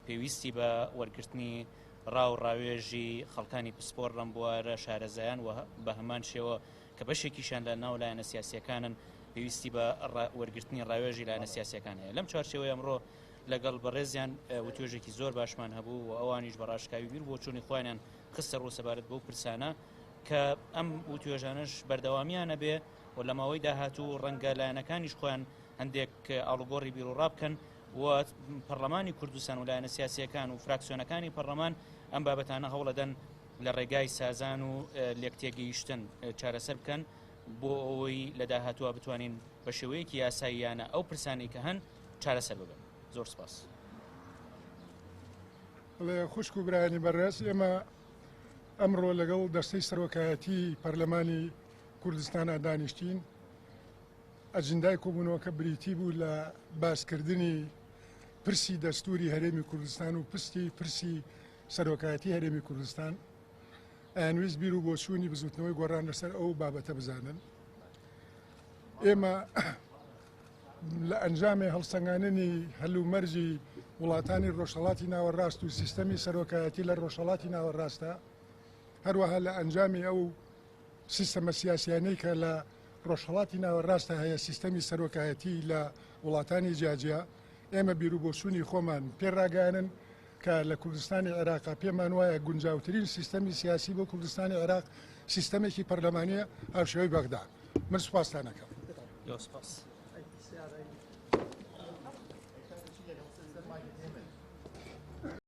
پێویستی بە وەرگرتنی ڕا و ڕاوێژی خەڵکانی پسپۆر لەم بوارە شارەزایان و بە هەمان شێوە کە بەشێکیشیان لە ناو لایەنە سیاسیەکانن پێویستی بە وەرگرتنی ڕاوێژی لایەنە سیاسیەکان هەیە. لەم چوارچێوەی ئەمڕۆ لەگەڵ بەڕێزیان وتوێژێکی زۆر باشمان هەبوو و ئەوانیش بە ڕاشکاوی بیر بۆچوونی خۆیانیان خستە ڕوو سەبارەت بەو پرسانە کە ئەم وتوێژانەش بەردەوامیان هەبێ و لە ماوەی داهاتوو ڕەنگە لایەنەکانیش خۆیان هەندێک ئاڵوگۆڕی بیروڕا بکەن و پەرلەمانی کوردستان و لایەنە سیاسیەکان و فراکسیۆنەکانی پەرلەمان ئەم بابەتانە هەوڵەدەن لە ڕێگای سازان و لێکتێگەیشتن چارەسەر بکەن بۆ ئەوەی لە داهاتووە بتوانین بە شێوەیەکی یاساییانە ئەو پرسانەی کە هەن چارەسەر ببن. زۆر سپاس. بەڵێ خوشک و برایانی بەڕێز، ئێمە ئەمڕۆ لەگەڵ دەستەی سەرۆکایەتی پەرلەمانی کوردستانا دانیشتین. ئەجندای کۆبوونەوەکە بریتی بوو لە باسکردنی پرسی دەستوری هەرێمی کوردستان و پستی پرسی سەرۆکایەتی هەرێمی کوردستان. ئەیانویست بیر و بۆچوونی بزوتنەوەی گۆڕان لەسەر ئەو بابەتە بزانن. ئێمە لە ئەنجامی هەڵسەنگاندنی هەلومەرجی وڵاتانی ڕۆژهەڵاتی ناوەڕاست و سیستەمی سەرۆکایەتی لە ڕۆژهەڵاتی ناوەڕاستە، هەروەها لە ئەنجامی ئەو سیستەمە سیاسیانەی کە لە ڕۆژهەڵاتی ناوەڕاستە هەیە، سیستەمی سەرۆکایەتی لە وڵاتانی جیاجیا، ئێمە بیروبۆچوونی خۆمان پێ ڕاگەیانن کە لە کوردستانی عێراقا پێمان وایە گونجاوترین سیستەمی سیاسی بۆ کوردستانی عێراق سیستەمێکی پەرلەمانیە هاوشێوەی بەغدا. من سوپاستان ئەکەم. زۆر سوپاس.